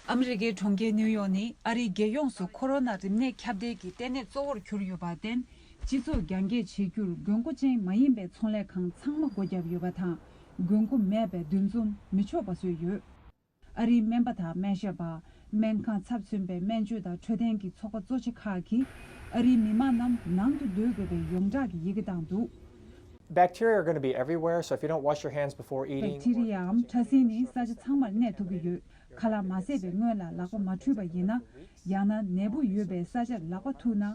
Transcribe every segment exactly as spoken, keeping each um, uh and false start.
ཨ་མི་རི་ཀའི་གྲོང་ཁྱེར་ནིའུ་ཡོག་ནི་ཨ་རིའི་རྒྱལ་ཡོངས་སུ་ཁོ་རོ་ན་རིམས་ནད་ཁྱབ་གདལ་གྱི་ལྟེ་གནས་གཙོ་བོར་གྱུར་ཡོད་པར་བརྟེན། སྤྱི་ཚོགས་རྒྱང་བཀྱེད་བྱེད་རྒྱུར་དགོས་མཁོ་ཅན་མ་ཡིན་པའི་ཚོང་ལས་ཁང་ཚང་མ་སྒོ་བརྒྱབ་ཡོད་པ་དང་། དགོས་མཁོ་མེད་པའི་འདུ་འཛོམས་མི་ཆོག་པ་བཟོས་ཡོད། ཨ་རིའི་སྨན་པ་དང་སྨན་ཞབས་པ། སྨན་ཁང་ཚབ་མཚོན་པའི་སྨན་བཅོས་དང་འཕྲོད་བསྟེན་གྱི་ཚོགས་པ་གཙོ་ཆེ་ཁག་གིས་ཨ་རིའི་མི་མང་རྣམས་ནང་དུ་སྡོད་དགོས་པའི་ཡོངས་གྲགས་ཀྱི་ཡི་གེ་བཏང་འདུག། Bacteria are going to be everywhere, so if you don't wash your hands before eating, བེག་ཐི་རི་ཡའམ་ཕྲ་སྲིན་ནི་ས་ཆ་ཚང་མར་གནས་ཐུབ་ཀྱི་ཡོད། ཁ་ལག་མ་བཟས་པའི་སྔོན་ལ་ལག་པ་མ་འཁྲུད་པ་ཡིན་ན། ཡང་ན་ནད་འབུ་ཡོད་པའི་ས་ཆར་ལག་པ་ཐུག་ན།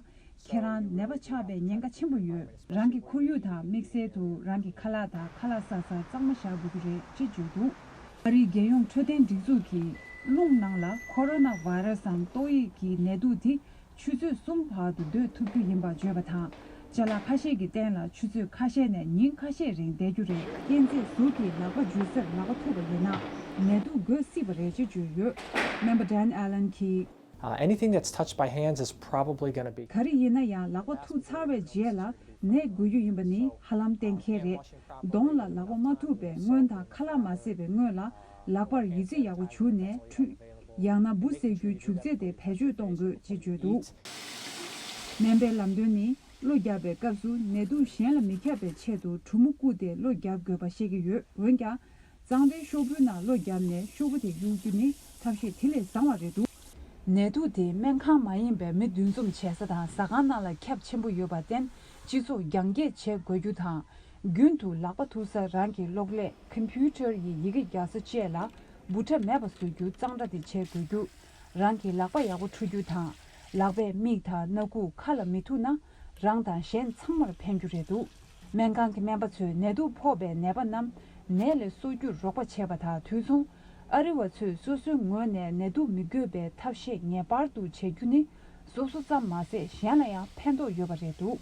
ཁྱེད་རང་ནད་པ་ཆགས་པའི་ཉེན་ཁ་ཆེན་པོ་ཡོད། རང་གི་ཁོར་ཡུག་དང་དམིགས་བསལ་དུ་རང་གི་ཁ་ལག་དང་ཁ་ལག་ཟ་སར་གཙང་མ་བཞག་དགོས་ཀྱི་རེད་ཅེས་བརྗོད་འདུག། ཨ་རིའི་རྒྱལ་ཡོངས་འཕྲོད་བསྟེན་སྒྲིག་འཛུགས་ཀྱིས་རླུང་ནང་ལ་ཁོ་རོ་ན་བྷ་ར་སི་སམ་ཏོག་དབྱིབས་ཀྱི་ནད་དུག་དེ་ཆུ་ཚོད་གསུམ་བར་དུ་སྡོད་ཐུབ་རྒྱུ་ཡིན་པ་བརྗོད་པ་དང་། ཅ་ལག་ཁ་ཤས་ཀྱི་སྟེང་ལ་ཆུ་ཚོད་ཁ་ཤས་ནས་ཉིན་ཁ་ཤས་རིང་བསྡད་རྒྱུ་རེད། གཅན་གཟན་ཟུར་གྱིས་ལག་པ་འཇུ་སར་ལག་པ་ཐུག་པ་ཡིན་ན། ནད་དུག་འགོས་སྲིད་པ་རེད་ཅེས་བརྗོད་ཡོད། སྨན་པ་ཌན་ཨ་ལན་གྱིས། Uh, anything that's touched by hands is probably going to be. ག་རེ་ཡིན་ན་ཡང་ལག་པ་ཐུག་ཚར་བའི་རྗེས་ལ་ནད་འགོས་རྒྱུ་ཡིན་པ་ནི་ཧ་ལམ་གཏན་འཁེལ་རེད། གདོང་ལ་ལག་པ་མ་ཐུག་པའི་སྔོན་དང་ཁ་ལག་མ་བཟས་པའི་སྔོན་ལ་ལག་པར་ཡི་ཙི་ཡག་པོ་བྱུགས་ནས་འཁྲུད། ཡང་ན་འབུ་བཟས་རྒྱུའི་བྱུག་རྫས་དེ་བེད་སྤྱོད་གཏོང་དགོས་ཅེས་བརྗོད་འདུག། སྨན་པའི་ལམ་སྟོན་ནི་གློ་བརྒྱབ་པའི་སྐབས་སུ་ནད་དུག་གཞན་ལ་མི་ཁྱབ་པའི་ཆེད་དུ་གྲུ་མོ་བརྐུས་ཏེ་གློ་བརྒྱབ་དགོས་པ་བཤད་ཀྱི་ཡོད། འོན་ཀྱང་། གཙང་སྦྲའི་ཤོག་བུའི་ནང་གློ་བརྒྱབ་ནས་ཤོག་བུ་དེ་གཡུག་རྒྱུ་ནི་ཐབས་ཤེས་དེ་ལས་བཟང་བ་རེད་འདུག། ནད་དུག་དེ་སྨན་ཁང་མ་ཡིན་པའི་མི་འདུ་འཛོམས་བྱེད་ས་དང་ཟ་ཁང་ནང་ལ་ཁྱབ་ཆེན་པོ་ཡོད་པར་བརྟེན། སྤྱི་ཚོགས་རྒྱང་བཀྱེད་བྱེད་དགོས་རྒྱུ་དང་། རྒྱུན་དུ་ལག་པ་ཐུག་ས་རང་གི་གློག་ཀླད་ཀམ་པུ་ཊར་ཡི་ཡི་གེ་རྒྱག་ས་བཅས་ལ་འབུ་ཕྲ་མེད་པ་བཟོ་རྒྱུ་གཙང་སྦྲ་དེ་བྱེད་དགོས་རྒྱུ། རང་གི་ལག་པ་ཡག་པོ་འཁྲུ་རྒྱུ་དང་། ལག་པས་མིག་དང་སྣ་ཁུག་ཁ་ལ་མི་ཐུག་ན། རང་དང་གཞན་ཚང་མར་ཕན་རྒྱུ་རེད་འདུག། སྨན་ཁང་གི་སྨན་པ་ཚོས་ནད་དུག་ཕོག་པའི་ནད་པ་རྣམས་ནད་ལས་གསོ་རྒྱུར་རོགས་པ་བྱས་པ་དང་དུས་མཚུངས། ཨ་རི་བ་ཚོས་སོ་སོའི་ངོས་ནས་ནད་དུག་མི་འགོས་པའི་ཐབས་ཤེས་ངེས་པར་དུ་བྱེད་རྒྱུ་ནི་སོ་སོ་ཙམ་མ་ཟད་གཞན་ལ་ཡང་ཕན་ཐོགས་ཡོད་པ་རེད་འདུག།